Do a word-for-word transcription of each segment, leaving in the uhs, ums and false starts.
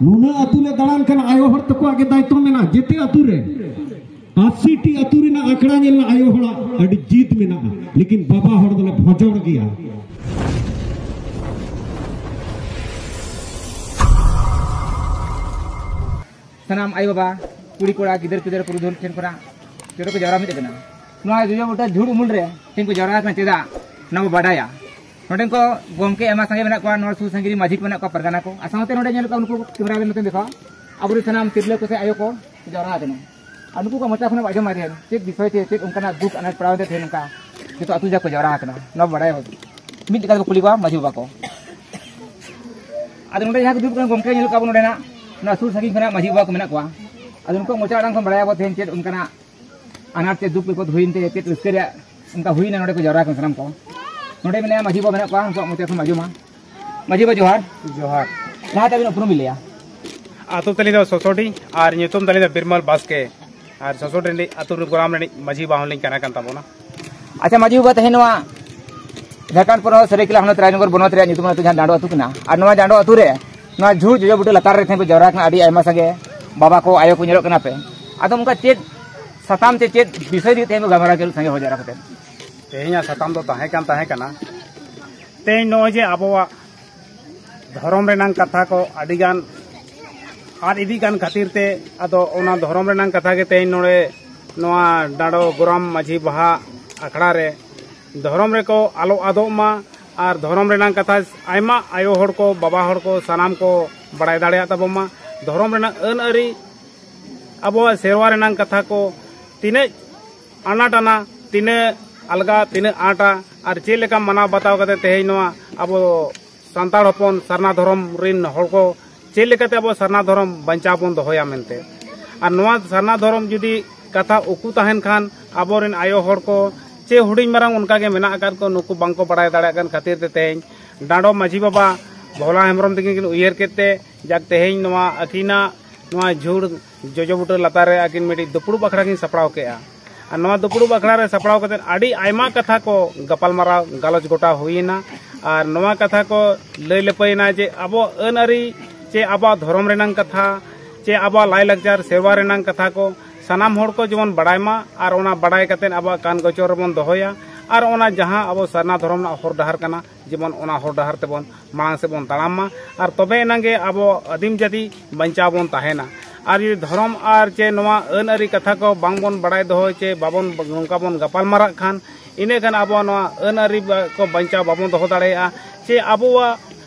ᱱᱩᱱᱟᱹᱜ ᱟᱹᱛᱩ ᱞᱮ ᱫᱟᱬᱟᱱ ᱠᱟᱱᱟ, ᱟᱭᱳ ᱦᱚᱲ ᱛᱟᱠᱚᱣᱟᱜ ᱜᱮ ᱫᱟᱭᱤᱛᱛᱚ ᱢᱮᱱᱟᱜᱼᱟ᱾ ᱡᱮᱛᱮ ᱟᱹᱛᱩ ᱨᱮ ᱟᱥᱤ ᱴᱤ ᱟᱹᱛᱩ ᱨᱮᱱᱟᱜ ᱟᱠᱷᱲᱟ ᱧᱮᱞ ᱨᱮᱱᱟᱜ ᱟᱭᱳ ᱦᱚᱲᱟᱜ ᱟᱹᱰᱤ ᱡᱤᱫ ᱢᱮᱱᱟᱜᱼᱟ, ᱞᱮᱠᱤᱱ ᱵᱟᱵᱟ ᱦᱚᱲ ᱫᱚᱞᱮ ᱵᱷᱚᱡᱚᱲ ᱜᱮᱭᱟ᱾ ᱥᱟᱱᱟᱢ ᱟᱭᱳ ᱵᱟᱵᱟ, ᱠᱩᱲᱤ ᱠᱚᱲᱟ, ᱜᱤᱫᱟᱹᱨ ᱯᱤᱫᱟᱹᱨ, ᱯᱩᱨᱩᱫᱷᱩᱞ ᱴᱷᱮᱱ ᱠᱷᱚᱱᱟᱜ ᱡᱚᱛᱚ ᱠᱚ ᱡᱟᱣᱨᱟ ᱢᱤᱫ ᱟᱠᱟᱱᱟ᱾ ᱱᱚᱣᱟ ᱡᱚᱡᱚ ᱵᱩᱴᱟᱹ ᱡᱷᱩᱲ ᱩᱢᱩᱞ ᱨᱮ ᱛᱮᱦᱮᱧ ᱠᱚ ᱡᱟᱣᱨᱟ ᱟᱠᱟᱱᱟ, ᱪᱮᱫᱟᱜ? ᱱᱚᱣᱟ ᱵᱚ ᱵᱟᱰᱟᱭᱟ᱾ ᱱᱚᱰᱮ ᱠᱚ ᱜᱚᱢᱠᱮ ᱟᱭᱢᱟ ᱥᱟᱸᱜᱮ ᱢᱮᱱᱟᱜ ᱠᱚᱣᱟ, ᱱᱚᱣᱟ ᱥᱩᱨ ᱥᱟᱺᱜᱤᱧ ᱨᱮ ᱢᱟᱹᱡᱷᱤ ᱠᱚ ᱢᱮᱱᱟᱜ ᱠᱚᱣᱟ, ᱯᱟᱨᱜᱟᱱᱟ ᱠᱚ, ᱟᱨ ᱥᱟᱶᱛᱮ ᱱᱚᱰᱮ ᱧᱮᱞ ᱠᱚᱣᱟ ᱱᱩᱠᱩ ᱠᱮᱢᱮᱨᱟ ᱨᱮ ᱱᱚᱛᱮ ᱫᱮᱠᱷᱟᱣᱟ, ᱟᱵᱚᱨᱮᱱ ᱥᱟᱱᱟᱢ ᱛᱤᱨᱞᱟᱹ ᱠᱚ ᱥᱮ ᱟᱭᱳ ᱠᱚ ᱡᱟᱣᱨᱟ ᱟᱠᱟᱱᱟ᱾ ᱟᱨ ᱱᱩᱠᱩ ᱠᱚ ᱢᱚᱪᱟ ᱠᱷᱚᱱᱟᱜ ᱟᱸᱡᱚᱢ ᱢᱟ ᱛᱟᱦᱮᱱ, ᱪᱮᱫ ᱵᱤᱥᱚᱭ ᱛᱮ, ᱪᱮᱫ ᱚᱱᱠᱟᱱᱟᱜ ᱫᱩᱠ ᱟᱱᱟᱴ ᱯᱟᱲᱟᱣ ᱛᱮ ᱛᱮᱦᱮᱧ ᱱᱚᱝᱠᱟ ᱡᱚᱛᱚ ᱟᱹᱛᱩ ᱡᱟᱠᱚ ᱡᱟᱣᱨᱟ ᱟᱠᱟᱱᱟ, ᱱᱚᱣᱟ ᱵᱟᱰᱟᱭ ᱢᱤᱫ ᱞᱮᱠᱟ ᱛᱮᱵᱚ ᱠᱩᱞᱤ ᱠᱚᱣᱟ ᱢᱟᱹᱡᱷᱤ ᱵᱟᱵᱟ ᱠᱚ᱾ ᱟᱫᱚ ᱱᱚᱰᱮ ᱡᱟᱦᱟᱸ ᱠᱚ ᱫᱩᱲᱩᱵ ᱠᱟᱱᱟ ᱜᱚᱢᱠᱮ, ᱧᱮᱞᱚᱜ ᱠᱟᱱᱟ ᱱᱚᱰᱮᱱᱟᱜ, ᱱᱚᱣᱟ ᱥᱩᱨ ᱥᱟᱺᱜᱤᱧ ᱠᱷᱚᱱᱟᱜ ᱢᱟᱹᱡᱷᱤ ᱵᱟᱵᱟ ᱠᱚ ᱢᱮᱱᱟᱜ ᱠᱚᱣᱟ᱾ ᱟᱫᱚ ᱱᱩᱠᱩᱣᱟᱜ ᱢᱚᱪᱟ ᱟᱲᱟᱝ ᱠᱷᱚᱱ ᱵᱟᱲᱟᱭᱟᱵᱚ ᱛᱮᱦᱮᱧ ᱪᱮᱫ ᱚᱱᱠᱟᱱᱟᱜ ᱟᱱᱟᱴ ᱪᱮ ᱫᱩᱠ ᱵᱤᱯᱚᱫ ᱦᱩᱭᱮᱱ ᱛᱮ ᱪᱮᱫ ᱨᱟᱹᱥᱠᱟᱹ ᱨᱮᱭᱟᱜ ᱚᱱᱠᱟ ᱦᱩᱭᱱᱟ, ᱱᱚᱰᱮ ᱠᱚ ᱡᱟᱣᱨᱟ ᱟᱠᱟᱱ ᱥᱟᱱᱟᱢ ᱠᱚ᱾ ᱱᱚᱰᱮ ᱢᱮᱱᱟᱭᱟ ᱢᱟᱹᱡᱷᱤ ᱵᱟᱵᱟ ᱢᱮᱱᱟᱜ ᱠᱚᱣᱟ, ᱩᱱᱠᱩᱣᱟᱜ ᱢᱚᱪᱟ ᱠᱷᱚᱱ ᱟᱸᱡᱚᱢᱟ᱾ ᱢᱟᱹᱡᱷᱤ ᱵᱟᱵᱟ ᱡᱚᱦᱟᱨ᱾ ᱡᱚᱦᱟᱨ᱾ ᱞᱟᱦᱟᱛᱮ ᱟᱹᱵᱤᱱ ᱩᱯᱨᱩᱢ ᱵᱤᱱ ᱞᱟᱹᱭᱟ᱾ ᱟᱹᱛᱩ ᱛᱟᱹᱞᱤᱧ ᱫᱚ ᱥᱚᱥᱚᱰᱤ ᱟᱨ ᱧᱩᱛᱩᱢ ᱛᱟᱹᱞᱤᱧ ᱫᱚ ᱵᱤᱨᱢᱟᱞ ᱵᱟᱥᱠᱮ᱾ ᱟᱨ ᱥᱚᱥᱚᱰᱤ ᱨᱤᱱᱤᱡ ᱟᱹᱛᱩ ᱨᱮ ᱜᱚᱨᱟᱢ ᱨᱤᱱᱤᱡ ᱢᱟᱹᱡᱷᱤ ᱵᱟᱵᱟ ᱦᱚᱸᱞᱤᱧ ᱠᱟᱱᱟ ᱠᱟᱱ ᱛᱟᱵᱚᱱᱟ᱾ ᱟᱪᱪᱷᱟ ᱢᱟᱹᱡᱷᱤ ᱵᱟᱵᱟ, ᱛᱮᱦᱮᱧ ᱱᱚᱣᱟ ᱡᱷᱟᱲᱠᱷᱚᱸᱰ ᱯᱚᱱᱚᱛ ᱥᱟᱹᱨᱟᱹᱭᱠᱮᱞᱟ ᱦᱚᱱᱚᱛ ᱨᱟᱡᱽᱱᱚᱜᱚᱨ ᱵᱚᱱᱚᱛ ᱨᱮᱭᱟᱜ ᱧᱩᱛᱩᱢ ᱟᱹᱛᱩ ᱡᱟᱦᱟᱸ ᱰᱟᱸᱰᱚ ᱟᱹᱛᱩ ᱠᱟᱱᱟ, ᱟᱨ ᱱᱚᱣᱟ ᱰᱟᱸᱰᱚ ᱟᱹᱛᱩ ᱨᱮ ᱱᱚᱣᱟ ᱡᱷᱩᱲ ᱡᱚᱡᱚ ᱵᱩᱴᱟᱹ ᱞᱟᱛᱟᱨ ᱨᱮ ᱛᱮᱦᱮᱧ ᱠᱚ ᱡᱟᱣᱨᱟ ᱠᱟᱱᱟ, ᱟᱹᱰᱤ ᱟᱭᱢᱟ ᱥᱟᱸᱜᱮ ᱵᱟᱵᱟ ᱠᱚ ᱟᱭᱳ ᱠᱚ ᱧᱮᱞᱚᱜ ᱠᱟᱱᱟ ᱯᱮ᱾ ᱟᱫᱚ ᱚᱱᱠᱟ ᱪᱮᱫ ᱥᱟᱛᱟᱢ ᱪᱮ ᱪᱮᱫ ᱵᱤᱥᱚᱭ ᱤᱫᱤ ᱠᱟᱛᱮ ᱛᱮᱦᱮᱧ ᱠᱚ ᱜᱟᱞᱢᱟᱨᱟᱣ ᱠᱮᱫ ᱥᱟᱸᱜᱮ ᱦᱚᱲ ᱡᱟᱣᱨᱟ ᱠᱟᱛᱮ? ᱛᱮᱦᱮᱧᱟᱜ ᱥᱟᱛᱟᱢ ᱫᱚ ᱛᱟᱦᱮᱸ ᱠᱟᱱ ᱛᱟᱦᱮᱸ ᱠᱟᱱᱟ, ᱛᱮᱦᱮᱧ ᱱᱚᱜᱼᱚᱭ ᱡᱮ ᱟᱵᱚᱣᱟᱜ ᱫᱷᱚᱨᱚᱢ ᱨᱮᱱᱟᱝ ᱠᱟᱛᱷᱟ ᱠᱚ ᱟᱹᱰᱤᱜᱟᱱ ᱟᱫ ᱤᱫᱤᱜ ᱠᱟᱱ ᱠᱷᱟᱹᱛᱤᱨ ᱛᱮ, ᱟᱫᱚ ᱚᱱᱟ ᱫᱷᱚᱨᱚᱢ ᱨᱮᱱᱟᱝ ᱠᱟᱛᱷᱟ ᱜᱮ ᱛᱮᱦᱮᱧ ᱱᱚᱰᱮ ᱱᱚᱣᱟ ᱰᱟᱸᱰᱚ ᱜᱚᱨᱟᱢ ᱢᱟᱹᱡᱷᱤ ᱵᱟᱦᱟ ᱟᱠᱷᱲᱟ ᱨᱮ ᱫᱷᱚᱨᱚᱢ ᱨᱮᱠᱚ ᱟᱞᱚ ᱟᱫᱚᱜ ᱢᱟ, ᱟᱨ ᱫᱷᱚᱨᱚᱢ ᱨᱮᱱᱟᱝ ᱠᱟᱛᱷᱟ ᱟᱭᱢᱟ ᱟᱭᱳ ᱦᱚᱲ ᱠᱚ, ᱵᱟᱵᱟ ᱦᱚᱲ ᱠᱚ, ᱥᱟᱱᱟᱢ ᱠᱚ ᱵᱟᱲᱟᱭ ᱫᱟᱲᱮᱭᱟᱜ ᱛᱟᱵᱚᱱ ᱢᱟ᱾ ᱫᱷᱚᱨᱚᱢ ᱨᱮᱱᱟᱜ ᱟᱹᱱ ᱟᱹᱨᱤ, ᱟᱵᱚᱣᱟᱜ ᱥᱮᱨᱣᱟ ᱨᱮᱱᱟᱝ ᱠᱟᱛᱷᱟ ᱠᱚ ᱛᱤᱱᱟᱹᱜ ᱟᱱᱟᱴ ᱟᱱᱟ, ᱛᱤᱱᱟᱹᱜ ᱟᱞᱜᱟ, ᱛᱤᱱᱟᱹᱜ ᱟᱸᱴᱟ, ᱟᱨ ᱪᱮᱫ ᱞᱮᱠᱟ ᱢᱟᱱᱟᱣ ᱵᱟᱛᱟᱣ ᱠᱟᱛᱮ ᱛᱮᱦᱮᱧ ᱱᱚᱣᱟ ᱟᱵᱚ ᱥᱟᱱᱛᱟᱲ ᱦᱚᱯᱚᱱ ᱥᱟᱨᱱᱟ ᱫᱷᱚᱨᱚᱢ ᱨᱤᱱ ᱦᱚᱲ ᱠᱚ ᱪᱮᱫ ᱞᱮᱠᱟᱛᱮ ᱟᱵᱚ ᱥᱟᱨᱱᱟ ᱫᱷᱚᱨᱚᱢ ᱵᱟᱧᱪᱟᱣ ᱵᱚᱱ ᱫᱚᱦᱚᱭᱟ ᱢᱮᱱᱛᱮ᱾ ᱟᱨ ᱱᱚᱣᱟ ᱥᱟᱨᱱᱟ ᱫᱷᱚᱨᱚᱢ ᱡᱩᱫᱤ ᱠᱟᱛᱷᱟ ᱩᱠᱩ ᱛᱟᱦᱮᱱ ᱠᱷᱟᱱ, ᱟᱵᱚᱨᱮᱱ ᱟᱭᱳ ᱦᱚᱲ ᱠᱚ ᱪᱮ ᱦᱩᱰᱤᱧ ᱢᱟᱨᱟᱝ ᱚᱱᱠᱟ ᱜᱮ ᱢᱮᱱᱟᱜ ᱟᱠᱟᱫ ᱠᱚ, ᱱᱩᱠᱩ ᱵᱟᱝᱠᱚ ᱵᱟᱲᱟᱭ ᱫᱟᱲᱮᱭᱟᱜ ᱠᱟᱱ ᱠᱷᱟᱹᱛᱤᱨ ᱛᱮ ᱛᱮᱦᱮᱧ ᱰᱟᱸᱰᱚᱢ ᱢᱟᱹᱡᱷᱤ ᱵᱟᱵᱟ ᱵᱷᱳᱞᱟ ᱦᱮᱢᱵᱨᱚᱢ ᱛᱟᱹᱠᱤᱱ ᱠᱤᱱ ᱩᱭᱦᱟᱹᱨ ᱠᱮᱫ ᱛᱮ ᱡᱟᱠ ᱛᱮᱦᱮᱧ ᱱᱚᱣᱟ ᱟᱹᱠᱤᱱᱟᱜ ᱱᱚᱣᱟ ᱡᱷᱩᱲ ᱡᱚᱡᱚ ᱵᱩᱴᱟᱹ ᱞᱟᱛᱟᱨ ᱨᱮ ᱟᱹᱠᱤᱱ ᱢᱤᱫᱴᱤᱡ ᱫᱩᱯᱲᱩᱵ ᱟᱠᱷᱲᱟ ᱠᱤᱱ ᱥᱟᱯᱲᱟᱣ ᱠᱮᱫᱼᱟ᱾ ᱟᱨ ᱱᱚᱣᱟ ᱫᱩᱯᱲᱩᱵ ᱟᱠᱷᱲᱟ ᱨᱮ ᱥᱟᱯᱲᱟᱣ ᱠᱟᱛᱮᱫ ᱟᱹᱰᱤ ᱟᱭᱢᱟ ᱠᱟᱛᱷᱟ ᱠᱚ ᱜᱟᱯᱟᱞᱢᱟᱨᱟᱣ ᱜᱟᱞᱚᱪ ᱜᱚᱴᱟ ᱦᱩᱭᱮᱱᱟ᱾ ᱟᱨ ᱱᱚᱣᱟ ᱠᱟᱛᱷᱟ ᱠᱚ ᱞᱟᱹᱭ ᱞᱟᱹᱯᱟᱹᱭᱮᱱᱟ ᱡᱮ ᱟᱵᱚ ᱟᱹᱱ ᱟᱹᱨᱤ ᱪᱮ ᱟᱵᱚᱣᱟᱜ ᱫᱷᱚᱨᱚᱢ ᱨᱮᱱᱟᱝ ᱠᱟᱛᱷᱟ, ᱪᱮ ᱟᱵᱚᱣᱟᱜ ᱞᱟᱭᱼᱞᱟᱠᱪᱟᱨ ᱥᱮᱨᱣᱟ ᱨᱮᱱᱟᱝ ᱠᱟᱛᱷᱟ ᱠᱚ ᱥᱟᱱᱟᱢ ᱦᱚᱲ ᱠᱚ ᱡᱮᱢᱚᱱ ᱵᱟᱲᱟᱭ ᱢᱟ ᱟᱨ ᱚᱱᱟ ᱵᱟᱲᱟᱭ ᱠᱟᱛᱮᱫ ᱟᱵᱚᱣᱟᱜ ᱠᱟᱱ ᱜᱚᱪᱚᱨ ᱨᱮᱵᱚᱱ ᱫᱚᱦᱚᱭᱟ᱾ ᱟᱨ ᱚᱱᱟ ᱡᱟᱦᱟᱸ ᱟᱵᱚ ᱥᱟᱨᱱᱟ ᱫᱷᱚᱨᱚᱢ ᱨᱮᱱᱟᱜ ᱦᱚᱨ ᱰᱟᱦᱟᱨ ᱠᱟᱱᱟ, ᱡᱮᱢᱚᱱ ᱚᱱᱟ ᱦᱚᱨ ᱰᱟᱦᱟᱨ ᱛᱮᱵᱚᱱ ᱢᱟᱲᱟᱝ ᱥᱮᱫ ᱵᱚᱱ ᱛᱟᱲᱟᱢ ᱢᱟ, ᱟᱨ ᱛᱚᱵᱮ ᱮᱱᱟᱝ ᱜᱮ ᱟᱵᱚ ᱟᱹᱫᱤᱢ ᱡᱟᱹᱛᱤ ᱵᱟᱧᱪᱟᱣ ᱵᱚᱱ ᱛᱟᱦᱮᱱᱟ᱾ ᱟᱨ ᱡᱩᱫᱤ ᱫᱷᱚᱨᱚᱢ ᱟᱨ ᱪᱮ ᱱᱚᱣᱟ ᱟᱹᱱ ᱟᱹᱨᱤ ᱠᱟᱛᱷᱟ ᱠᱚ ᱵᱟᱝ ᱵᱚᱱ ᱵᱟᱲᱟᱭ ᱫᱚᱦᱚᱭ ᱪᱮ ᱵᱟᱵᱚᱱ, ᱱᱚᱝᱠᱟ ᱵᱚᱱ ᱜᱟᱯᱟᱞ ᱢᱟᱨᱟᱜ ᱠᱷᱟᱱ, ᱤᱱᱟᱹ ᱠᱷᱟᱱ ᱟᱵᱚᱣᱟᱜ ᱱᱚᱣᱟ ᱟᱹᱱ ᱟᱹᱨᱤ ᱵᱟ-, ᱠᱚ ᱵᱟᱧᱪᱟᱣ ᱵᱟᱵᱚᱱ ᱫᱚᱦᱚ ᱫᱟᱲᱮᱭᱟᱜᱼᱟ, ᱪᱮ ᱟᱵᱚᱣᱟᱜ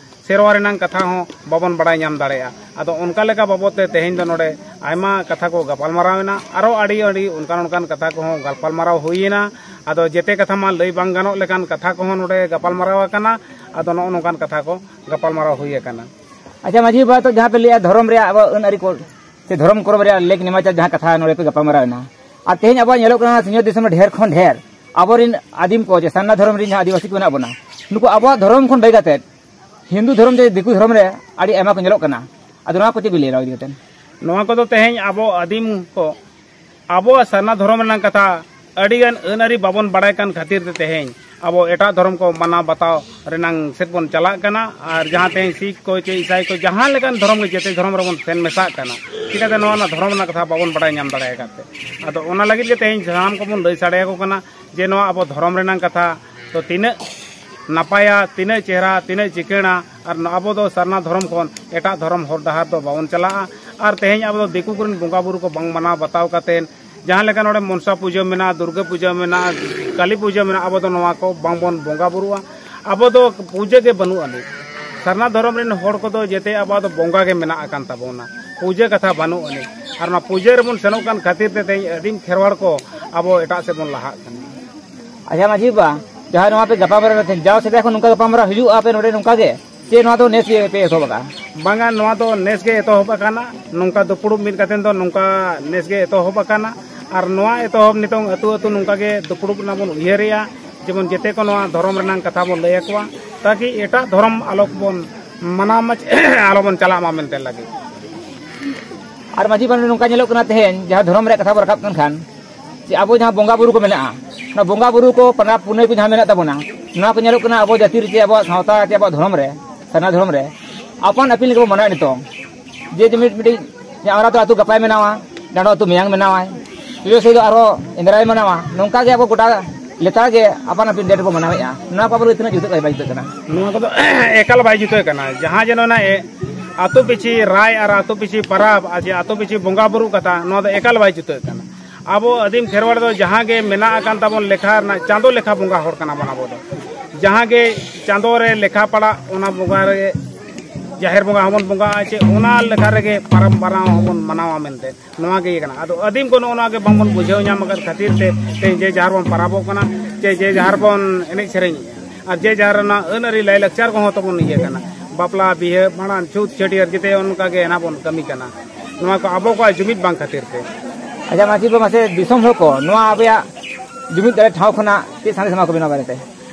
ᱥᱮᱨᱣᱟ ᱨᱮᱱᱟᱝ ᱠᱟᱛᱷᱟ ᱦᱚᱸ ᱵᱟᱵᱚᱱ ᱵᱟᱲᱟᱭ ᱧᱟᱢ ᱫᱟᱲᱮᱭᱟᱜᱼᱟ᱾ ᱟᱫᱚ ᱚᱱᱠᱟ ᱞᱮᱠᱟ ᱵᱟᱵᱚᱫ ᱛᱮ ᱛᱮᱦᱮᱧ ᱫᱚ ᱱᱚᱰᱮ ᱟᱭᱢᱟ ᱠᱟᱛᱷᱟ ᱠᱚ ᱜᱟᱯᱟᱞ ᱢᱟᱨᱟᱣ ᱮᱱᱟ, ᱟᱨᱚ ᱟᱹᱰᱤ ᱟᱹᱰᱤ ᱚᱱᱠᱟᱱ ᱚᱱᱠᱟᱱ ᱠᱟᱛᱷᱟ ᱠᱚᱦᱚᱸ ᱜᱟᱯᱟᱞ ᱢᱟᱨᱟᱣ ᱦᱩᱭᱮᱱᱟ᱾ ᱟᱫᱚ ᱡᱮᱛᱮ ᱠᱟᱛᱷᱟ ᱢᱟ ᱞᱟᱹᱭ ᱵᱟᱝ ᱜᱟᱱᱚᱜ ᱞᱮᱠᱟᱱ ᱠᱟᱛᱷᱟ ᱠᱚᱦᱚᱸ ᱱᱚᱰᱮ ᱜᱟᱯᱟᱞ ᱢᱟᱨᱟᱣ ᱟᱠᱟᱱᱟ᱾ ᱟᱫᱚ ᱱᱚᱜᱼᱚ ᱱᱚᱝᱠᱟᱱ ᱠᱟᱛᱷᱟ ᱠᱚ ᱜᱟᱯᱟᱞ ᱢᱟᱨᱟᱣ ᱦᱩᱭ ᱟᱠᱟᱱᱟ᱾ ᱟᱪᱪᱷᱟ ᱢᱟᱹᱡᱷᱤ ᱵᱟᱵᱟ, ᱛᱚ ᱡᱟᱦᱟᱸ ᱯᱮ ᱞᱟᱹᱭᱟ ᱫᱷᱚᱨᱚᱢ ᱨᱮᱭᱟᱜ ᱟᱵᱚ ᱟᱹᱱ ᱟᱹᱨᱤ ᱠᱚ ᱥᱮ ᱫᱷᱚᱨᱚᱢ ᱠᱚᱨᱚᱢ ᱨᱮᱭᱟᱜ ᱞᱮᱠ ᱱᱮᱢᱟᱪᱟᱨ ᱡᱟᱦᱟᱸ ᱠᱟᱛᱷᱟ ᱱᱚᱰᱮ ᱯᱮ ᱜᱟᱯᱟᱞ ᱢᱟᱨᱟᱣ ᱮᱱᱟ, ᱟᱨ ᱛᱮᱦᱮᱧ ᱟᱵᱚᱣᱟᱜ ᱧᱮᱞᱚᱜ ᱠᱟᱱᱟ ᱥᱤᱧᱚᱛ ᱫᱤᱥᱚᱢ ᱨᱮ ᱰᱷᱮᱨ ᱠᱷᱚᱱ ᱰᱷᱮᱨ ᱟᱵᱚᱨᱮᱱ ᱟᱹᱫᱤᱢ ᱠᱚ ᱡᱮ ᱥᱟᱨᱱᱟ ᱫᱷᱚᱨᱚᱢ ᱨᱮᱱ ᱡᱟᱦᱟᱸ ᱟᱹᱫᱤᱵᱟᱹᱥᱤ ᱠᱚ ᱢᱮᱱᱟᱜ ᱵᱚᱱᱟ, ᱱᱩᱠᱩ ᱟᱵᱚᱣᱟᱜ ᱫᱷᱚᱨᱚᱢ ᱠᱷᱚᱱ ᱵᱟᱹᱜᱤ ᱠᱟᱛᱮᱫ ᱦᱤᱱᱫᱩ ᱫᱷᱚᱨᱚᱢ ᱡᱮ ᱫᱤᱠᱩ ᱫᱷᱚᱨᱚᱢ ᱨᱮ ᱟᱹᱰᱤ ᱟᱭᱢᱟ ᱠᱚ ᱧᱮᱞᱚᱜ ᱠᱟᱱᱟ᱾ ᱟᱫᱚ ᱱᱚᱣᱟ ᱠᱚ ᱪᱮᱫ ᱵᱤᱱ ᱞᱟᱹᱭᱟ ᱱᱚᱣᱟ ᱤᱫᱤ ᱠᱟᱛᱮᱫ? ᱱᱚᱣᱟ ᱠᱚᱫᱚ ᱛᱮᱦᱮᱧ ᱟᱵᱚ ᱟᱹᱫᱤᱢ ᱠᱚ ᱟᱵᱚᱣᱟᱜ ᱥᱟᱨᱱᱟ ᱫᱷᱚᱨᱚᱢ ᱨᱮᱱᱟᱜ ᱠᱟᱛᱷᱟ ᱟᱹᱰᱤᱜᱟᱱ ᱟᱹᱱ ᱟᱹᱨᱤ ᱵᱟᱵᱚᱱ ᱵᱟᱲᱟᱭ ᱠᱟᱱ ᱠᱷᱟᱹᱛᱤᱨ ᱛᱮ ᱛᱮᱦᱮᱧ ᱟᱵᱚ ᱮᱴᱟᱜ ᱫᱷᱚᱨᱚᱢ ᱠᱚ ᱢᱟᱱᱟᱣ ᱵᱟᱛᱟᱣ ᱨᱮᱱᱟᱝ ᱥᱮᱫ ᱵᱚᱱ ᱪᱟᱞᱟᱜ ᱠᱟᱱᱟ᱾ ᱟᱨ ᱡᱟᱦᱟᱸ ᱛᱮᱦᱮᱧ ᱥᱤᱠᱷ ᱠᱚ ᱪᱮ ᱤᱥᱟᱭ ᱠᱚ ᱡᱟᱦᱟᱸ ᱞᱮᱠᱟᱱ ᱫᱷᱚᱨᱚᱢ ᱜᱮ ᱡᱮᱛᱮ ᱫᱷᱚᱨᱚᱢ ᱨᱮᱵᱚᱱ ᱥᱮᱱ ᱢᱮᱥᱟᱜ ᱠᱟᱱᱟ, ᱪᱤᱠᱟᱹᱛᱮ ᱱᱚᱣᱟ ᱨᱮᱱᱟᱜ ᱫᱷᱚᱨᱚᱢ ᱨᱮᱱᱟᱜ ᱠᱟᱛᱷᱟ ᱵᱟᱵᱚᱱ ᱵᱟᱲᱟᱭ ᱧᱟᱢ ᱫᱟᱲᱮ ᱟᱠᱟᱫ ᱛᱮ? ᱟᱫᱚ ᱚᱱᱟ ᱞᱟᱹᱜᱤᱫ ᱜᱮ ᱛᱮᱦᱮᱧ ᱥᱟᱱᱟᱢ ᱠᱚᱵᱚᱱ ᱞᱟᱹᱭ ᱥᱟᱰᱮ ᱟᱠᱚ ᱠᱟᱱᱟ ᱡᱮ ᱱᱚᱣᱟ ᱟᱵᱚ ᱫᱷᱚᱨᱚᱢ ᱨᱮᱱᱟᱝ ᱠᱟᱛᱷᱟ ᱫᱚ ᱛᱤᱱᱟᱹᱜ ᱱᱟᱯᱟᱭᱟ, ᱛᱤᱱᱟᱹᱜ ᱪᱮᱦᱨᱟ, ᱛᱤᱱᱟᱹᱜ ᱪᱤᱠᱟᱹᱲᱟ, ᱟᱨ ᱟᱵᱚ ᱫᱚ ᱥᱟᱨᱱᱟ ᱫᱷᱚᱨᱚᱢ ᱠᱷᱚᱱ ᱮᱴᱟᱜ ᱫᱷᱚᱨᱚᱢ ᱦᱚᱨ ᱰᱟᱦᱟᱨ ᱫᱚ ᱵᱟᱵᱚᱱ ᱪᱟᱞᱟᱜᱼᱟ᱾ ᱟᱨ ᱛᱮᱦᱮᱧ ᱟᱵᱚ ᱫᱚ ᱫᱤᱠᱩ ᱠᱚᱨᱮᱱ ᱵᱚᱸᱜᱟ ᱵᱩᱨᱩ ᱠᱚ ᱵᱟᱝ ᱢᱟᱱᱟᱣ ᱵᱟᱛᱟᱣ ᱠᱟᱛᱮᱫ, ᱡᱟᱦᱟᱸ ᱞᱮᱠᱟ ᱱᱚᱰᱮ ᱢᱚᱱᱥᱟ ᱯᱩᱡᱟᱹ ᱢᱮᱱᱟᱜᱼᱟ, ᱫᱩᱨᱜᱟᱹ ᱯᱩᱡᱟᱹ ᱢᱮᱱᱟᱜᱼᱟ, ᱠᱟᱹᱞᱤ ᱯᱩᱡᱟᱹ ᱢᱮᱱᱟᱜᱼᱟ, ᱟᱵᱚ ᱫᱚ ᱱᱚᱣᱟ ᱠᱚ ᱵᱟᱝᱵᱚᱱ ᱵᱚᱸᱜᱟ ᱵᱩᱨᱩᱜᱼᱟ᱾ ᱟᱵᱚ ᱫᱚ ᱯᱩᱡᱟᱹ ᱜᱮ ᱵᱟᱹᱱᱩᱜ ᱟᱹᱱᱤᱡ᱾ ᱥᱟᱨᱱᱟ ᱫᱷᱚᱨᱚᱢ ᱨᱮᱱ ᱦᱚᱲ ᱠᱚᱫᱚ ᱡᱮᱛᱮ ᱟᱵᱚᱣᱟᱜ ᱫᱚ ᱵᱚᱸᱜᱟ ᱜᱮ ᱢᱮᱱᱟᱜ ᱟᱠᱟᱱ ᱛᱟᱵᱚᱱᱟ, ᱯᱩᱡᱟᱹ ᱠᱟᱛᱷᱟ ᱵᱟᱹᱱᱩᱜ ᱟᱹᱱᱤᱡ᱾ ᱟᱨ ᱚᱱᱟ ᱯᱩᱡᱟᱹ ᱨᱮᱵᱚᱱ ᱥᱮᱱᱚᱜ ᱠᱟᱱ ᱠᱷᱟᱹᱛᱤᱨ ᱛᱮ ᱛᱮᱦᱮᱧ ᱟᱹᱫᱤᱢ ᱠᱷᱮᱨᱣᱟᱲ ᱠᱚ ᱟᱵᱚ ᱮᱴᱟᱜ ᱥᱮᱫ ᱵᱚᱱ ᱞᱟᱦᱟᱜ ᱠᱟᱱᱟ᱾ ᱟᱪᱪᱷᱟ ᱢᱟᱹᱡᱷᱤ ᱵᱟᱵᱟ, ᱡᱟᱦᱟᱸ ᱱᱚᱣᱟ ᱯᱮ ᱜᱟᱯᱟᱞᱢᱟᱨᱟᱣ ᱮᱫᱟ, ᱡᱟᱣ ᱥᱮᱫᱟᱭ ᱠᱷᱚᱱ ᱱᱚᱝᱠᱟ ᱜᱟᱯᱟᱞᱢᱟᱨᱟᱣ ᱦᱩᱭᱩᱜᱼᱟ ᱟᱯᱮ ᱱᱚᱰᱮ ᱱᱚᱝᱠᱟ ᱜᱮ, ᱪᱮ ᱱᱚᱣᱟ ᱫᱚ ᱱᱮᱥ ᱜᱮ ᱯᱮ ᱮᱛᱚᱦᱚᱵ ᱟᱠᱟᱫᱼᱟ? ᱵᱟᱝᱟ, ᱱᱚᱣᱟ ᱫᱚ ᱱᱮᱥ ᱜᱮ ᱮᱛᱚᱦᱚᱵ ᱟᱠᱟᱱᱟ᱾ ᱱᱚᱝᱠᱟ ᱫᱩᱯᱲᱩᱵ ᱢᱤᱫ ᱠᱟᱛᱮ ᱫᱚ ᱱᱚᱝᱠᱟ ᱱᱮᱥ ᱜᱮ ᱮᱛᱚᱦᱚᱵ ᱟᱠᱟᱱᱟ᱾ ᱟᱨ ᱱᱚᱣᱟ ᱮᱛᱚᱦᱚᱵ ᱱᱤᱛᱚᱝ ᱟᱹᱛᱩ ᱟᱹᱛᱩ ᱱᱚᱝᱠᱟ ᱜᱮ ᱫᱩᱯᱲᱩᱵ ᱨᱮᱱᱟᱜ ᱵᱚᱱ ᱩᱭᱦᱟᱹᱨᱮᱜᱼᱟ, ᱡᱮᱢᱚᱱ ᱡᱮᱛᱮ ᱠᱚ ᱱᱚᱣᱟ ᱫᱷᱚᱨᱚᱢ ᱨᱮᱱᱟᱝ ᱠᱟᱛᱷᱟ ᱵᱚᱱ ᱞᱟᱹᱭ ᱟᱠᱚᱣᱟ, ᱛᱟᱠᱤ ᱮᱴᱟᱜ ᱫᱷᱚᱨᱚᱢ ᱟᱞᱚ ᱵᱚᱱ ᱢᱟᱱᱟᱣ ᱢᱟ, ᱟᱞᱚ ᱵᱚᱱ ᱪᱟᱞᱟᱜ ᱢᱟ ᱢᱮᱱᱛᱮ ᱞᱟᱹᱜᱤᱫ᱾ ᱟᱨ ᱢᱟᱹᱡᱷᱤ ᱵᱟᱵᱟ, ᱱᱚᱝᱠᱟ ᱧᱮᱞᱚᱜ ᱠᱟᱱᱟ ᱛᱮᱦᱮᱧ ᱡᱟᱦᱟᱸ ᱫᱷᱚᱨᱚᱢ ᱨᱮᱭᱟᱜ ᱠᱟᱛᱷᱟ ᱵᱚᱱ ᱨᱟᱠᱟᱵ ᱠᱟᱱ ᱠᱷᱟᱱ, ᱡᱮ ᱟᱵᱚ ᱡᱟᱦᱟᱸ ᱵᱚᱸᱜᱟ ᱵᱩᱨᱩ ᱠᱚ ᱢᱮᱱᱟᱜᱼᱟ, ᱚᱱᱟ ᱵᱚᱸᱜᱟ ᱵᱩᱨᱩ ᱠᱚ, ᱯᱟᱨᱟᱵᱽ ᱯᱩᱱᱟᱹᱭ ᱠᱚ ᱡᱟᱦᱟᱸ ᱢᱮᱱᱟᱜ ᱛᱟᱵᱚᱱᱟ, ᱱᱚᱣᱟ ᱠᱚ ᱧᱮᱞᱚᱜ ᱠᱟᱱᱟ ᱟᱵᱚ ᱡᱟᱹᱛᱤ ᱨᱮ ᱪᱮ ᱟᱵᱚᱣᱟᱜ ᱥᱟᱶᱛᱟ ᱪᱮ ᱟᱵᱚᱣᱟᱜ ᱫᱷᱚᱨᱚᱢ ᱨᱮ, ᱥᱟᱨᱱᱟ ᱫᱷᱚᱨᱚᱢ ᱨᱮ ᱟᱯᱟᱱ ᱟᱹᱯᱤᱱ ᱞᱮᱠᱟ ᱵᱚ ᱢᱟᱱᱟᱣᱮᱫ ᱱᱤᱛᱚᱜ᱾ ᱡᱮ ᱡᱩᱢᱤᱫ ᱢᱤᱫᱴᱤᱡ ᱡᱟᱣᱨᱟ ᱫᱚ ᱟᱹᱛᱩ ᱜᱟᱯᱟᱭ ᱢᱟᱱᱟᱣᱟ, ᱰᱟᱸᱰᱚ ᱟᱹᱛᱩ ᱢᱮᱭᱟᱝ ᱢᱟᱱᱟᱣᱟᱭ, ᱯᱤᱭᱳ ᱥᱮᱫ ᱫᱚ ᱟᱨᱦᱚᱸ ᱮᱸᱫᱽᱨᱟᱭ ᱢᱟᱱᱟᱣᱟ᱾ ᱱᱚᱝᱠᱟ ᱜᱮ ᱟᱵᱚ ᱜᱚᱴᱟ ᱞᱮᱛᱟᱲ ᱜᱮ ᱟᱯᱟᱱ ᱟᱹᱯᱤᱱ ᱰᱮᱴ ᱵᱚ ᱢᱟᱱᱟᱣᱮᱫᱼᱟ᱾ ᱱᱚᱣᱟ ᱠᱚ ᱟᱵᱚ ᱞᱟᱹᱜᱤᱫ ᱛᱤᱱᱟᱹᱜ ᱡᱩᱛᱩᱜ ᱠᱟᱱᱟ, ᱵᱟᱭ ᱡᱩᱛᱩᱜ ᱠᱟᱱᱟ? ᱱᱚᱣᱟ ᱠᱚᱫᱚ ᱮᱠᱟᱞ ᱵᱟᱭ ᱡᱩᱛᱟᱹᱜ ᱠᱟᱱᱟ᱾ ᱡᱟᱦᱟᱸ ᱡᱮ ᱱᱚᱣᱟ ᱮ-, ᱟᱹᱛᱩ ᱯᱤᱪᱷᱤ ᱨᱟᱭ ᱟᱨ ᱟᱹᱛᱩ ᱯᱤᱪᱷᱤ ᱯᱟᱨᱟᱵᱽ ᱟᱨ ᱡᱮ ᱟᱹᱛᱩ ᱯᱤᱪᱷᱤ ᱵᱚᱸᱜᱟ ᱵᱩᱨᱩ ᱠᱟᱛᱷᱟ, ᱱᱚᱣᱟ ᱫᱚ ᱮᱠᱟᱞ ᱵᱟᱭ ᱡᱩᱛᱟᱹᱜ ᱠᱟᱱᱟ᱾ ᱟᱵᱚ ᱟᱹᱫᱤᱢ ᱠᱷᱮᱨᱣᱟᱲ ᱫᱚ ᱡᱟᱦᱟᱸ ᱜᱮ ᱢᱮᱱᱟᱜ ᱟᱠᱟᱱ ᱛᱟᱵᱚᱱ ᱞᱮᱠᱷᱟ ᱨᱮᱱᱟᱜ, ᱪᱟᱸᱫᱚ ᱞᱮᱠᱷᱟ ᱵᱚᱸᱜᱟ ᱦᱚᱲ ᱠᱟᱱᱟ ᱵᱚᱱ ᱟᱵᱚ ᱫᱚ᱾ ᱡᱟᱦᱟᱸ ᱜᱮ ᱪᱟᱸᱫᱚ ᱨᱮ ᱞᱮᱠᱷᱟ ᱯᱟᱲᱟᱜ, ᱚᱱᱟ ᱵᱚᱸᱜᱟ ᱨᱮ, ᱡᱟᱦᱮᱨ ᱵᱚᱸᱜᱟ ᱦᱚᱸᱵᱚᱱ ᱵᱚᱸᱜᱟᱜᱼᱟ, ᱪᱮ ᱚᱱᱟ ᱞᱮᱠᱟ ᱨᱮᱜᱮ ᱯᱟᱨᱟᱵᱽ ᱢᱟᱱᱟᱣ ᱦᱚᱸᱵᱚᱱ ᱢᱟᱱᱟᱣᱟ ᱢᱮᱱᱛᱮ᱾ ᱱᱚᱣᱟ ᱜᱮ ᱤᱭᱟᱹ ᱠᱟᱱᱟ᱾ ᱟᱫᱚ ᱟᱹᱫᱤᱢ ᱠᱚ ᱱᱚᱜᱼᱚ ᱱᱚᱣᱟ ᱜᱮ ᱵᱟᱝᱵᱚᱱ ᱵᱩᱡᱷᱟᱹᱣ ᱧᱟᱢ ᱟᱠᱟᱫ ᱠᱷᱟᱹᱛᱤᱨ ᱛᱮ ᱛᱮᱦᱮᱧ ᱡᱮ ᱡᱟᱦᱟᱸ ᱨᱮᱵᱚᱱ ᱯᱟᱨᱟᱵᱚᱜ ᱠᱟᱱᱟ, ᱪᱮ ᱡᱮ ᱡᱟᱦᱟᱸ ᱨᱮᱵᱚᱱ ᱮᱱᱮᱡ ᱥᱮᱨᱮᱧᱮᱜᱼᱟ, ᱟᱨ ᱡᱮ ᱡᱟᱦᱟᱸ ᱨᱮᱱᱟᱜ ᱟᱹᱱ ᱟᱹᱨᱤ ᱞᱟᱭᱼᱞᱟᱠᱪᱟᱨ ᱠᱚᱦᱚᱸ ᱛᱟᱵᱚᱱ ᱤᱭᱟᱹ ᱠᱟᱱᱟ, ᱵᱟᱯᱞᱟ, ᱵᱤᱦᱟᱹ, ᱵᱷᱟᱸᱰᱟᱱ, ᱪᱷᱩᱛ, ᱪᱷᱟᱹᱴᱭᱟᱹᱨ, ᱡᱮᱛᱮ ᱚᱱᱠᱟ ᱜᱮ ᱱᱟᱜ ᱵᱚᱱ ᱠᱟᱹᱢᱤ ᱠᱟᱱᱟ᱾ ᱱᱚᱣᱟ ᱠᱚ ᱟᱵᱚ ᱠᱚᱣᱟᱜ ᱡᱩᱢᱤᱫ ᱵᱟᱝ ᱠᱷᱟᱹᱛᱤᱨ ᱛᱮ᱾ ᱟᱪᱪᱷᱟ ᱢᱟᱹᱡᱷᱤ ᱵᱟᱵᱟ, ᱢᱟᱥᱮ ᱫᱤᱥᱚᱢ ᱦᱚᱲ ᱠᱚ ᱱᱚᱣᱟ ᱟᱯᱮᱭᱟᱜ ᱡᱩᱢᱤᱫ ᱫᱟᱲᱮ ᱴᱷᱟᱶ ᱠᱷᱚᱱᱟᱜ ᱪᱮᱫ ᱥᱟᱸᱫᱮᱥ ᱮᱢᱟ ᱠᱚ ᱵᱮᱱᱟ ᱵᱟᱨᱮᱛᱮ?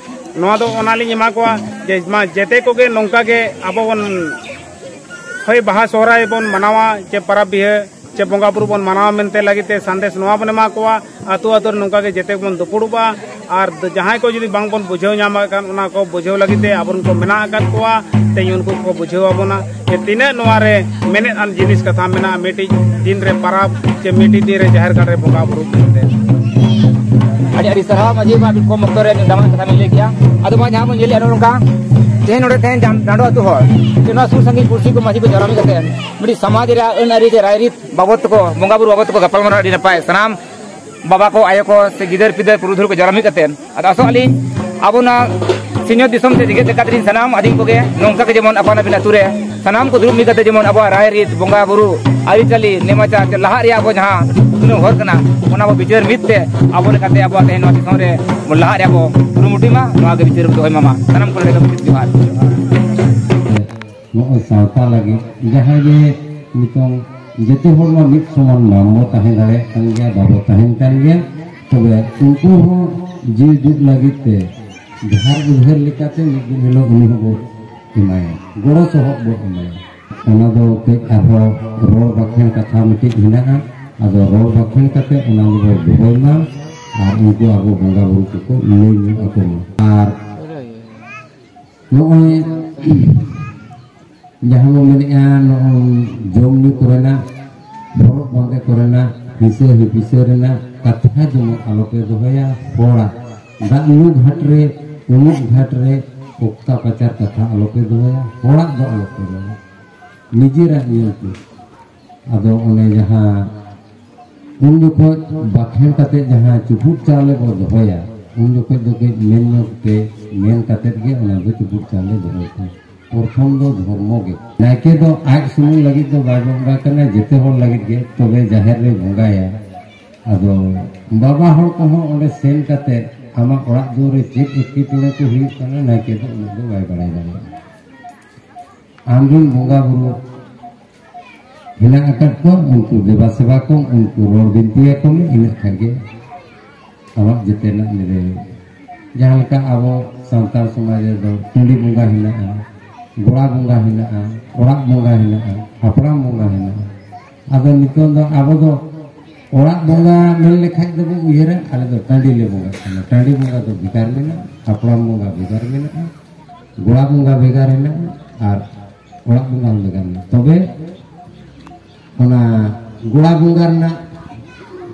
ᱱᱚᱣᱟ ᱫᱚ ᱚᱱᱟᱞᱤᱧ ᱮᱢᱟ ᱠᱚᱣᱟ ᱡᱮ ᱢᱟ ᱡᱮᱛᱮ ᱠᱚᱜᱮ ᱱᱚᱝᱠᱟ ᱜᱮ ᱟᱵᱚ ᱵᱚᱱ, ᱦᱳᱭ, ᱵᱟᱦᱟ ᱥᱚᱦᱨᱟᱭ ᱵᱚᱱ ᱢᱟᱱᱟᱣᱟ, ᱪᱮ ᱯᱟᱨᱟᱵᱽ ᱵᱤᱦᱟᱹ, ᱪᱮ ᱵᱚᱸᱜᱟ ᱵᱩᱨᱩ ᱵᱚᱱ ᱢᱟᱱᱟᱣᱟ ᱢᱮᱱᱛᱮ ᱞᱟᱹᱜᱤᱫ ᱛᱮ ᱥᱟᱸᱫᱮᱥ ᱱᱚᱣᱟ ᱵᱚᱱ ᱮᱢᱟ ᱠᱚᱣᱟ᱾ ᱟᱹᱛᱩ ᱟᱹᱛᱩ ᱨᱮ ᱱᱚᱝᱠᱟ ᱜᱮ ᱡᱮᱛᱮ ᱵᱚᱱ ᱫᱩᱯᱩᱲᱩᱵᱼᱟ᱾ ᱟᱨ ᱡᱟᱦᱟᱸᱭ ᱠᱚ ᱡᱩᱫᱤ ᱵᱟᱝ ᱵᱚᱱ ᱵᱩᱡᱷᱟᱹᱣ ᱧᱟᱢ ᱟᱠᱟᱫ ᱠᱷᱟᱱ, ᱚᱱᱟ ᱠᱚ ᱵᱩᱡᱷᱟᱹᱣ ᱞᱟᱹᱜᱤᱫ ᱛᱮ ᱟᱵᱚᱨᱮᱱ ᱠᱚ ᱢᱮᱱᱟᱜ ᱟᱠᱟᱫ ᱠᱚᱣᱟ, ᱛᱮᱦᱮᱧ ᱩᱱᱠᱩ ᱠᱚ ᱵᱩᱡᱷᱟᱹᱣ ᱟᱵᱚᱱᱟ ᱡᱮ ᱛᱤᱱᱟᱹᱜ ᱱᱚᱣᱟ ᱨᱮ ᱢᱮᱱᱮᱫ ᱟᱱ ᱡᱤᱱᱤᱥ ᱠᱟᱛᱷᱟ ᱢᱮᱱᱟᱜᱼᱟ᱾ ᱢᱤᱫᱴᱤᱡ ᱫᱤᱱ ᱨᱮ ᱯᱟᱨᱟᱵᱽ ᱪᱮ ᱢᱤᱫᱴᱤᱡ ᱫᱤᱱ ᱨᱮ ᱡᱟᱦᱮᱨ ᱜᱟᱲ ᱨᱮ ᱵᱚᱸᱜᱟ ᱵᱩᱨᱩ ᱢᱮᱱᱛᱮ᱾ ᱟᱹᱰᱤ ᱟᱹᱰᱤ ᱥᱟᱨᱦᱟᱣ ᱢᱟᱹᱡᱷᱤ ᱵᱟᱵᱟ, ᱟᱹᱰᱤ ᱠᱚᱢ ᱚᱠᱛᱚ ᱨᱮ ᱫᱟᱢᱟᱱ ᱠᱟᱛᱷᱟ ᱵᱤᱱ ᱞᱟᱹᱭ ᱠᱮᱜᱼᱟ᱾ ᱟᱫᱚ ᱢᱟ ᱡᱟᱦᱟᱸ ᱵᱚᱱ ᱧᱮᱞᱮᱫᱼᱟ ᱱᱚᱜᱼᱚ ᱱᱚᱝᱠᱟ, ᱛᱮᱦᱮᱧ ᱱᱚᱰᱮ ᱛᱮᱦᱮᱧ ᱡᱟᱢ-, ᱰᱟᱸᱰᱚ ᱟᱹᱛᱩ ᱦᱚᱲ ᱪᱮ ᱱᱚᱣᱟ ᱥᱩᱨ ᱥᱟᱺᱜᱤᱧ ᱯᱩᱲᱥᱤ ᱠᱚ ᱢᱟᱹᱡᱷᱤ ᱠᱚ ᱡᱟᱣᱨᱟ ᱢᱤᱫ ᱠᱟᱛᱮ ᱢᱤᱫᱴᱤᱡ ᱥᱚᱢᱟᱡᱽ ᱨᱮᱭᱟᱜ ᱟᱹᱱ ᱟᱹᱨᱤ ᱪᱮ ᱨᱟᱭᱨᱤᱛ ᱵᱟᱵᱚᱫ ᱛᱮᱠᱚ, ᱵᱚᱸᱜᱟ ᱵᱩᱨᱩ ᱵᱟᱵᱚᱫ ᱛᱮᱠᱚ ᱜᱟᱯᱟᱞ ᱢᱟᱨᱟᱣ ᱟᱹᱰᱤ ᱱᱟᱯᱟᱭ᱾ ᱥᱟᱱᱟᱢ ᱵᱟᱵᱟ ᱠᱚ, ᱟᱭᱳ ᱠᱚ ᱥᱮ ᱜᱤᱫᱟᱹᱨ ᱯᱤᱫᱟᱹᱨ ᱯᱩᱨᱩᱫᱷᱩᱞ ᱠᱚ ᱡᱟᱣᱨᱟ ᱢᱤᱫ ᱠᱟᱛᱮ, ᱟᱫᱚ ᱟᱥᱚᱜ ᱟᱹᱞᱤᱧ ᱟᱵᱚ ᱱᱚᱣᱟ ᱥᱤᱧᱚᱛ ᱫᱤᱥᱚᱢ ᱥᱮ ᱡᱮᱜᱮᱛ ᱡᱟᱠᱟᱛ ᱨᱮᱱ ᱥᱟᱱᱟᱢ ᱟᱹᱫᱤᱢ ᱠᱚᱜᱮ ᱱᱚᱝᱠᱟ ᱜᱮ ᱡᱮᱢᱚᱱ ᱟᱯᱟᱱ ᱟᱹᱯᱤᱱ ᱟᱹᱛᱩ ᱨᱮ ᱥᱟᱱᱟᱢ ᱠᱚ ᱫᱩᱲᱩᱵ ᱢᱤᱫ ᱠᱟᱛᱮ ᱡᱮᱢᱚᱱ ᱟᱵᱚᱣᱟᱜ ᱨᱟᱭᱨᱤᱛ, ᱵᱚᱸᱜᱟ ᱵᱩᱨᱩ, ᱟᱹᱨᱤᱪᱟᱹᱞᱤ, ᱱᱮᱢᱟᱪᱟᱨ ᱪᱮ ᱞᱟᱦᱟᱜ ᱨᱮᱭᱟᱜ ᱟᱵᱚ ᱡᱟᱦᱟᱸ ᱩᱛᱱᱟᱹᱣ ᱦᱚᱨ ᱠᱟᱱᱟ, ᱚᱱᱟ ᱵᱚ ᱵᱤᱪᱟᱹᱨ ᱢᱤᱫ ᱛᱮ ᱟᱵᱚ ᱞᱮᱠᱟᱛᱮ ᱟᱵᱚᱣᱟᱜ ᱛᱮᱦᱮᱧ ᱱᱚᱣᱟ ᱫᱤᱥᱚᱢ ᱨᱮ ᱵᱚ ᱞᱟᱦᱟᱜ ᱨᱮᱭᱟᱜ ᱵᱚ ᱠᱩᱨᱩᱢᱩᱴᱩᱭ ᱢᱟ᱾ ᱱᱚᱣᱟ ᱜᱮ ᱵᱤᱪᱟᱹᱨ ᱫᱚᱦᱚᱭ ᱢᱟ᱾ ᱢᱟ ᱥᱟᱱᱟᱢ ᱠᱚ ᱱᱚᱰᱮ ᱜᱮ ᱢᱩᱪᱟᱹᱫ ᱡᱚᱦᱟᱨ᱾ ᱱᱚᱜᱼᱚᱭ ᱥᱟᱶᱛᱟ ᱞᱟᱹᱜᱤᱫ ᱡᱟᱦᱟᱸᱭ ᱜᱮ ᱱᱤᱛᱚᱝ ᱡᱚᱛᱚ ᱦᱚᱲ ᱢᱟ ᱢᱤᱫ ᱥᱚᱢᱟᱱ ᱵᱟᱝᱵᱚ ᱛᱟᱦᱮᱸ ᱫᱟᱲᱮᱭᱟᱜ ᱠᱟᱱ ᱜᱮᱭᱟ, ᱵᱟᱵᱚ ᱛᱟᱦᱮᱱ ᱠᱟᱱ ᱜᱮᱭᱟ, ᱛᱚᱵᱮ ᱩᱱᱠᱩ ᱦᱚᱸ ᱡᱤᱣᱤ ᱡᱩᱜ ᱞᱟᱹᱜᱤᱫ ᱛᱮ ᱡᱟᱦᱟᱸ ᱩᱭᱦᱟᱹᱨ ᱞᱮᱠᱟᱛᱮ ᱢᱤᱫ ᱫᱤᱱ ᱦᱤᱞᱳᱜ ᱩᱱᱤ ᱦᱚᱸᱵᱚ ᱮᱢᱟᱭᱟ, ᱜᱚᱲᱚ ᱥᱚᱦᱚᱫ ᱵᱚ ᱮᱢᱟᱭᱟ᱾ ᱚᱱᱟ ᱫᱚ ᱠᱟᱹᱡ ᱟᱨᱦᱚᱸ ᱨᱚᱲ ᱵᱟᱠᱷᱮᱬ ᱠᱟᱛᱷᱟ ᱢᱤᱫᱴᱤᱡ ᱢᱮᱱᱟᱜᱼᱟ, ᱟᱫᱚ ᱨᱚᱲ ᱵᱟᱠᱷᱮᱬ ᱠᱟᱛᱮ ᱚᱱᱟ ᱜᱮᱵᱚ ᱫᱚᱦᱚᱭ ᱢᱟ ᱟᱨ ᱩᱱᱠᱩ ᱟᱵᱚ ᱵᱚᱸᱜᱟ ᱵᱩᱨᱩ ᱠᱚᱠᱚ ᱞᱟᱹᱭ ᱧᱚᱜ ᱟᱠᱚ ᱢᱟ᱾ ᱟᱨ ᱱᱚᱜᱼᱚᱭ ᱡᱟᱦᱟᱸ ᱵᱚ ᱢᱮᱱᱮᱫᱼᱟ, ᱱᱚᱜᱼᱚᱭ ᱡᱚᱢ ᱧᱩ ᱠᱚᱨᱮᱱᱟᱜ, ᱦᱚᱨᱚᱜ ᱵᱟᱸᱫᱮ ᱠᱚᱨᱮᱱᱟᱜ, ᱦᱤᱥᱟᱹ ᱦᱤᱯᱤᱥᱟᱹ ᱨᱮᱱᱟᱜ ᱠᱟᱛᱷᱟ ᱡᱮᱢᱚᱱ ᱟᱞᱚᱯᱮ ᱫᱚᱦᱚᱭᱟ᱾ ᱦᱚᱲᱟᱜ ᱫᱟᱜ ᱧᱩ ᱜᱷᱟᱴ ᱨᱮ, ᱩᱢᱩᱜ ᱜᱷᱟᱴ ᱨᱮ ᱚᱠᱛᱟ ᱯᱟᱪᱟᱨ ᱠᱟᱛᱷᱟ ᱟᱞᱚᱯᱮ ᱫᱚᱦᱚᱭᱟ᱾ ᱦᱚᱲᱟᱜ ᱫᱚ ᱟᱞᱚᱯᱮ ᱨᱚᱲᱟ, ᱱᱤᱡᱮᱨᱟᱜ ᱧᱮᱞ ᱯᱮ᱾ ᱟᱫᱚ ᱚᱱᱮ ᱡᱟᱦᱟᱸ ᱩᱱ ᱡᱚᱠᱷᱚᱡ ᱵᱟᱠᱷᱮᱲ ᱠᱟᱛᱮ ᱡᱟᱦᱟᱸ ᱪᱩᱯᱩᱫ ᱪᱟᱣᱞᱮ ᱵᱚ ᱫᱚᱦᱚᱭᱟ, ᱩᱱ ᱡᱚᱠᱷᱚᱡ ᱫᱚ ᱠᱟᱹᱡ ᱢᱮᱱ ᱧᱚᱜ ᱛᱮ ᱢᱮᱱ ᱠᱟᱛᱮ ᱜᱮ ᱚᱱᱟ ᱫᱚ ᱪᱩᱯᱩᱫ ᱪᱟᱣᱞᱮ ᱫᱚᱦᱚᱭ ᱯᱮ᱾ ᱯᱨᱚᱛᱷᱚᱢ ᱫᱚ ᱫᱷᱚᱨᱢᱚ ᱜᱮ᱾ ᱱᱟᱭᱠᱮ ᱫᱚ ᱟᱡ ᱥᱩᱢᱩᱝ ᱞᱟᱹᱜᱤᱫ ᱫᱚ ᱵᱟᱭ ᱵᱚᱸᱜᱟ ᱠᱟᱱᱟ, ᱡᱮᱛᱮ ᱦᱚᱲ ᱞᱟᱹᱜᱤᱫ ᱜᱮ, ᱛᱚᱵᱮ ᱡᱟᱦᱮᱨ ᱨᱮ ᱵᱚᱸᱜᱟᱭᱟ᱾ ᱟᱫᱚ ᱵᱟᱵᱟ ᱦᱚᱲ ᱠᱚᱦᱚᱸ ᱚᱸᱰᱮ ᱥᱮᱱ ᱠᱟᱛᱮ ᱟᱢᱟᱜ ᱚᱲᱟᱜ ᱫᱩᱣᱟᱹᱨ ᱨᱮ ᱪᱮᱫ ᱮᱴᱠᱮᱴᱚᱬᱮ ᱠᱚ ᱦᱩᱭᱩᱜ ᱠᱟᱱᱟ, ᱱᱟᱭᱠᱮ ᱫᱚ ᱩᱱᱟᱹᱜ ᱫᱚ ᱵᱟᱭ ᱵᱟᱲᱟᱭ ᱫᱟᱲᱮᱭᱟᱜᱼᱟ᱾ ᱟᱢᱨᱮᱱ ᱵᱚᱸᱜᱟ ᱵᱩᱨᱩ ᱦᱮᱱᱟᱜ ᱟᱠᱟᱫ ᱠᱚᱣᱟ, ᱩᱱᱠᱩ ᱫᱮᱵᱟ ᱥᱮᱵᱟ ᱠᱚᱢ, ᱩᱱᱠᱩ ᱨᱚᱲ ᱵᱤᱱᱛᱤᱭᱟᱠᱚ ᱢᱮ, ᱤᱱᱟᱹᱜ ᱠᱷᱟᱱ ᱜᱮ ᱟᱢᱟᱜ ᱡᱮᱛᱮᱱᱟᱜ ᱱᱤᱨᱟᱹᱭ᱾ ᱡᱟᱦᱟᱸ ᱞᱮᱠᱟ ᱟᱵᱚ ᱥᱟᱱᱛᱟᱲ ᱥᱚᱢᱟᱡᱽ ᱨᱮᱫᱚ ᱴᱟᱺᱰᱤ ᱵᱚᱸᱜᱟ ᱦᱮᱱᱟᱜᱼᱟ, ᱜᱚᱲᱟ ᱵᱚᱸᱜᱟ ᱦᱮᱱᱟᱜᱼᱟ, ᱚᱲᱟᱜ ᱵᱚᱸᱜᱟ ᱦᱮᱱᱟᱜᱼᱟ, ᱦᱟᱯᱲᱟᱢ ᱵᱚᱸᱜᱟ ᱦᱮᱱᱟᱜᱼᱟ᱾ ᱟᱫᱚ ᱱᱤᱛᱚᱝ ᱫᱚ ᱟᱵᱚ ᱫᱚ ᱚᱲᱟᱜ ᱵᱚᱸᱜᱟ ᱢᱮᱱ ᱞᱮᱠᱷᱟᱡ ᱫᱚᱵᱚ ᱩᱭᱦᱟᱹᱨᱟ, ᱟᱞᱮ ᱫᱚ ᱴᱟᱺᱰᱤ ᱞᱮ ᱵᱚᱸᱜᱟᱜ ᱠᱟᱱᱟ᱾ ᱴᱟᱺᱰᱤ ᱵᱚᱸᱜᱟ ᱫᱚ ᱵᱷᱮᱜᱟᱨ ᱢᱮᱱᱟᱜᱼᱟ, ᱦᱟᱯᱲᱟᱢ ᱵᱚᱸᱜᱟ ᱵᱷᱮᱜᱟᱨ ᱢᱮᱱᱟᱜᱼᱟ, ᱜᱚᱲᱟ ᱵᱚᱸᱜᱟ ᱵᱷᱮᱜᱟᱨ ᱦᱮᱱᱟᱜᱼᱟ, ᱟᱨ ᱚᱲᱟᱜ ᱵᱚᱸᱜᱟ ᱦᱚᱸ ᱵᱷᱮᱜᱟᱨ ᱢᱮᱱᱟᱜᱼᱟ᱾ ᱛᱚᱵᱮ ᱚᱱᱟ ᱜᱚᱲᱟ ᱵᱚᱸᱜᱟ ᱨᱮᱱᱟᱜ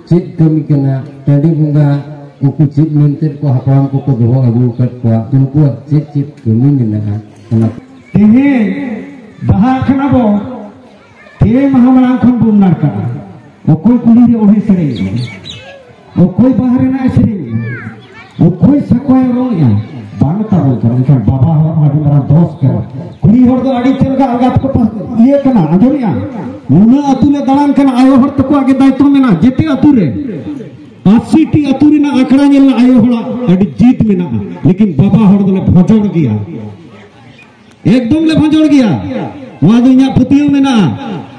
ᱪᱮᱫ ᱠᱟᱹᱢᱤ ᱠᱟᱱᱟ, ᱴᱟᱺᱰᱤ ᱵᱚᱸᱜᱟ ᱩᱱᱠᱩ ᱪᱮᱫ ᱢᱮᱱᱛᱮ ᱠᱚ ᱦᱟᱯᱲᱟᱢ ᱠᱚᱠᱚ ᱫᱚᱦᱚ ᱟᱹᱜᱩ ᱟᱠᱟᱫ ᱠᱚᱣᱟ, ᱩᱱᱠᱩᱣᱟᱜ ᱪᱮᱫ ᱪᱮᱫ ᱠᱟᱹᱢᱤ ᱢᱮᱱᱟᱜᱼᱟ, ᱚᱱᱟ ᱛᱮᱦᱮᱧ ᱵᱟᱦᱟ ᱠᱟᱱᱟ ᱵᱚ, ᱯᱮ ᱢᱟᱦᱟ ᱢᱟᱲᱟᱝ ᱠᱷᱚᱱ ᱵᱚᱱ ᱱᱟᱲᱠᱟᱜᱼᱟ᱾ ᱚᱠᱚᱭ ᱠᱩᱞᱦᱤ ᱨᱮ ᱚᱦᱮ ᱥᱮᱨᱮᱧ ᱮᱫᱟ, ᱚᱠᱚᱭ ᱵᱟᱦᱟ ᱨᱮᱱᱟᱜ ᱮ ᱥᱮᱨᱮᱧ ᱮᱫᱟ, ᱚᱠᱚᱭ ᱥᱟᱠᱣᱟᱭ ᱨᱚᱝ ᱮᱫᱟ, ᱵᱟᱝ ᱛᱟᱵᱚᱱ ᱠᱟᱱᱟ᱾ ᱮᱱᱠᱷᱟᱱ ᱵᱟᱵᱟ ᱦᱚᱲ ᱦᱚᱸ ᱟᱹᱰᱤ ᱢᱟᱨᱟᱝ ᱫᱚᱥ ᱠᱟᱱᱟ᱾ ᱠᱩᱲᱤ ᱦᱚᱲ ᱫᱚ ᱟᱹᱰᱤ ᱪᱮᱫ ᱞᱮᱠᱟ ᱟᱞᱜᱟ ᱛᱮᱠᱚ ᱯᱟᱥ-, ᱤᱭᱟᱹ ᱠᱟᱱᱟ, ᱟᱸᱡᱚᱢᱮᱜᱼᱟ? ᱱᱩᱱᱟᱹᱜ ᱟᱹᱛᱩ ᱞᱮ ᱫᱟᱬᱟᱱ ᱠᱟᱱᱟ, ᱟᱭᱳ ᱦᱚᱲ ᱛᱟᱠᱚᱣᱟᱜ ᱜᱮ ᱫᱟᱭᱤᱛᱛᱚ ᱢᱮᱱᱟᱜᱼᱟ᱾ ᱡᱮᱛᱮ ᱟᱹᱛᱩ ᱨᱮ ᱟᱥᱤ ᱴᱤ ᱟᱹᱛᱩ ᱨᱮᱱᱟᱜ ᱟᱠᱷᱲᱟ ᱧᱮᱞ ᱨᱮᱱᱟᱜ ᱟᱭᱳ ᱦᱚᱲᱟᱜ ᱟᱹᱰᱤ ᱡᱤᱫ ᱢᱮᱱᱟᱜᱼᱟ, ᱞᱮᱠᱤᱱ ᱵᱟᱵᱟ ᱦᱚᱲ ᱫᱚᱞᱮ ᱵᱷᱚᱡᱚᱲ ᱜᱮᱭᱟ᱾ ᱮᱠᱫᱚᱢ ᱞᱮ ᱵᱷᱚᱸᱡᱚᱲ ᱜᱮᱭᱟ᱾ ᱱᱚᱣᱟ ᱫᱚ ᱤᱧᱟᱹᱜ ᱯᱟᱹᱛᱭᱟᱹᱣ ᱢᱮᱱᱟᱜᱼᱟ᱾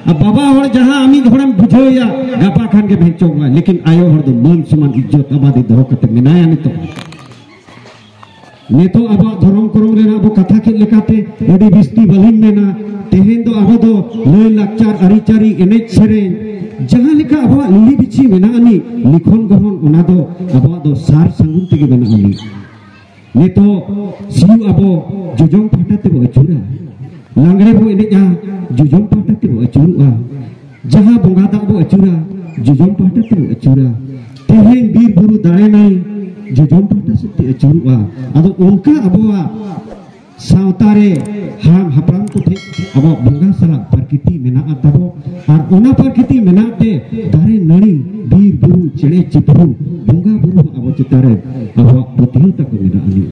ᱟᱨ ᱵᱟᱵᱟ ᱦᱚᱲ ᱡᱟᱦᱟᱸ ᱟᱢᱤᱡ ᱦᱚᱲᱮᱢ ᱵᱩᱡᱷᱟᱹᱣᱮᱭᱟ, ᱜᱟᱯᱟ ᱠᱷᱟᱱ ᱜᱮ ᱵᱷᱮᱧᱪᱚᱜ ᱢᱟᱭ, ᱞᱮᱠᱤᱱ ᱟᱭᱳ ᱦᱚᱲ ᱫᱚ ᱢᱟᱹᱱ ᱥᱚᱢᱟᱱ ᱤᱡᱽᱡᱚᱛ ᱟᱵᱟᱫᱤ ᱫᱚᱦᱚ ᱠᱟᱛᱮ ᱢᱮᱱᱟᱭᱟ ᱱᱤᱛᱚᱜ᱾ ᱱᱤᱛᱚᱜ ᱟᱵᱚᱣᱟᱜ ᱫᱷᱚᱨᱚᱢ ᱠᱚᱨᱚᱢ ᱨᱮᱱᱟᱜ ᱵᱚ ᱠᱟᱛᱷᱟ ᱠᱮᱫ ᱞᱮᱠᱟᱛᱮ ᱟᱹᱰᱤ ᱵᱤᱥᱛᱤ ᱵᱟᱹᱞᱤᱧ ᱢᱮᱱᱟ᱾ ᱛᱮᱦᱮᱧ ᱫᱚ ᱟᱵᱚ ᱫᱚ ᱞᱟᱹᱭ ᱞᱟᱠᱪᱟᱨ, ᱟᱹᱨᱤᱪᱟᱹᱞᱤ, ᱮᱱᱮᱡ ᱥᱮᱨᱮᱧ, ᱡᱟᱦᱟᱸ ᱞᱮᱠᱟ ᱟᱵᱚᱣᱟᱜ ᱞᱤᱞᱤ ᱵᱤᱪᱷᱤ ᱢᱮᱱᱟᱜ ᱟᱹᱱᱤᱡ, ᱞᱤᱠᱷᱚᱱ ᱜᱚᱲᱦᱚᱱ, ᱚᱱᱟ ᱫᱚ ᱟᱵᱚᱣᱟᱜ ᱫᱚ ᱥᱟᱨ ᱥᱟᱹᱜᱩᱱ ᱛᱮᱜᱮ ᱢᱮᱱᱟᱜ ᱟᱹᱱᱤᱡ᱾ ᱱᱤᱛᱚᱜ ᱥᱤᱭᱩ ᱟᱵᱚ ᱡᱚᱡᱚᱢ ᱯᱟᱦᱴᱟ ᱛᱮᱵᱚ ᱟᱹᱪᱩᱨᱟ᱾ ᱞᱟᱜᱽᱲᱮ ᱵᱚ ᱮᱱᱮᱡᱼᱟ, ᱡᱚᱡᱚᱢ ᱯᱟᱦᱴᱟ ᱛᱮᱵᱚ ᱟᱹᱪᱩᱨᱚᱜᱼᱟ᱾ ᱡᱟᱦᱟᱸ ᱵᱚᱸᱜᱟ ᱫᱟᱜ ᱵᱚ ᱟᱹᱪᱩᱨᱟ, ᱡᱚᱡᱚᱢ ᱯᱟᱦᱴᱟ ᱛᱮᱵᱚ ᱟᱹᱪᱩᱨᱟ᱾ ᱛᱮᱦᱮᱧ ᱵᱤᱨ ᱵᱩᱨᱩ ᱫᱟᱨᱮ ᱱᱟᱹᱲᱤ, ᱡᱚᱡᱚᱢ ᱯᱟᱦᱴᱟ ᱥᱮᱫ ᱛᱮ ᱟᱹᱪᱩᱨᱚᱜᱼᱟ᱾ ᱟᱫᱚ ᱚᱱᱠᱟ ᱟᱵᱚᱣᱟᱜ ᱥᱟᱶᱛᱟ ᱨᱮ ᱦᱟᱲᱟᱢ ᱦᱟᱯᱲᱟᱢ ᱠᱚᱴᱷᱮᱱ ᱟᱵᱚᱣᱟᱜ ᱵᱚᱸᱜᱟ ᱥᱟᱞᱟᱜ ᱯᱨᱟᱠᱨᱤᱛᱤ ᱢᱮᱱᱟᱜᱼᱟ ᱛᱟᱵᱚ, ᱟᱨ ᱚᱱᱟ ᱯᱨᱟᱠᱨᱤᱛᱤ ᱢᱮᱱᱟᱜ ᱛᱮ ᱫᱟᱨᱮ ᱱᱟᱹᱲᱤ, ᱵᱤᱨ ᱵᱩᱨᱩ, ᱪᱮᱬᱮ ᱪᱤᱯᱨᱩ, ᱵᱚᱸᱜᱟ ᱵᱩᱨᱩ ᱦᱚᱸ ᱟᱵᱚ ᱪᱮᱛᱟᱱ ᱨᱮ ᱟᱵᱚᱣᱟᱜ ᱯᱟᱹᱛᱭᱟᱹᱣ ᱛᱟᱠᱚ ᱢᱮᱱᱟᱜ ᱟᱹᱱᱤᱡ᱾